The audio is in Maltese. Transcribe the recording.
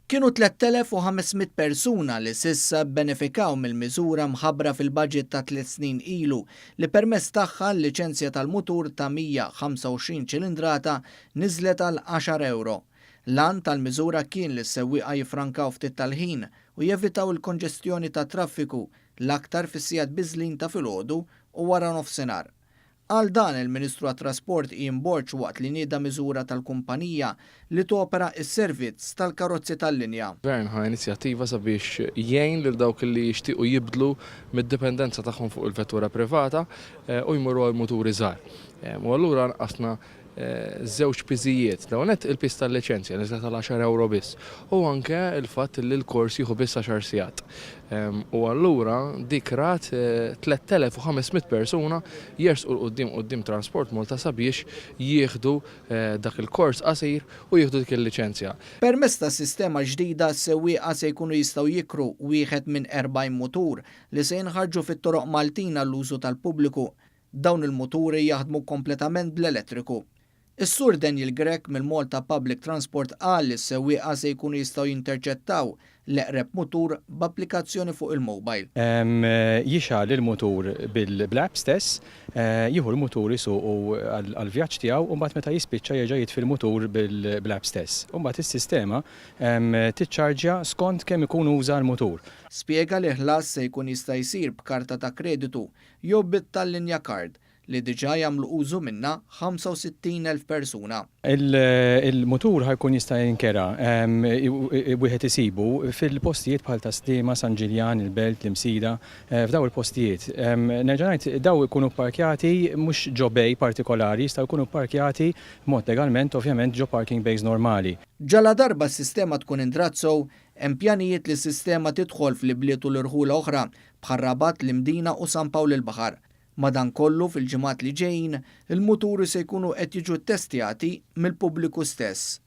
Kienu 3,500 persuna li s'issa bbenefikaw mill-miżura mħabbra fil-budget ta' tliet snin ilu li permezz tagħha l-liċenzja tal-mutur ta' 125 ċilindrata niżlet għal għaxar ewro. L-għan tal-miżura kien li s-sewwieqa jiffrankaw ftit tal-ħin u jevitaw il-konġestjoni tat-traffiku, l-aktar fis-sigħat biżlin ta' filgħodu u waranofsinhar. Qal dan il-Ministru għat-Trasport Ian Borg waqt li nieda miżura tal-kumpanija li topera s-servizz tal-karozzi tal-linja. Gvern ħa inizjattiva sabiex jgħin lil dawk li jixtiequ jibdlu mid-dipendenza tagħhom fuq il-vettura privata u jmorru għal muturi żgħar. U allura nqasna żewġ piżijiet. L-ewwel nett il-piż tal-liċenzja niżlet għal għaxar ewro biss u anke l-fatt li l-kors jieħu biss għaxar sigħat. U allura dik rat 3,500 persuna jersqu 'l quddiem quddiem Transport Malta sabiex jieħdu dak il-kors qasir u jieħdu dik il-liċenzja. Permezz tas-sistema ġdida s-sewwieqa se jkunu jistgħu jikru wieħed minn 40 mutur li se jinħarġu fit-toroq Maltin għall-użu tal-pubbliku. Dawn il-muturi jaħdmu kompletament bl-elettriku. Is-Sur Daniel Grech mill-Malta Public Transport qal li s-sewwieqa se jkunu jistgħu jinterċettaw l-eqreb mutur b'applikazzjoni fuq il-mobile. Jixgħal il-mutur bl-app stess, jieħu l-mutur isuqu għall-vjaġġ tiegħu u mbagħad meta jispiċċa jerġa' jitfi l-mutur bl-app stess. U mbagħad is-sistema tiċċarġja skont kemm ikun uża l-mutur. Spjega li l-ħlas se jkun jista' jsir b'karta ta' kreditu jew bit-Tallinja Card, li diġà jagħmlu użu minnha 65,000 persuna. Il-mutur ħa jkun jista' jinkera, wieħed isibu fil-postijiet bħal Tas-Sliema, San Ġiljan, il-Belt, l-Imsida, f'dawn il-postijiet. Nerġa' ngħid, dawn ikunu pparkjati mhux ġo bay partikolari, jistgħu jkunu pparkjati b'mod legalment ovvjament ġo parking bays normali. Ġaladarba s-sistema tkun indrat sew, hemm pjanijiet li s-sistema tidħol fl-ibliet u l-irħula oħra bħar-Rabat, l-Imdina u San Pawl il-Baħar. Madankollu, fil-ġimgħat li ġejjin, il-muturi se jkunu qed jiġu ttestjati mill-pubbliku stess.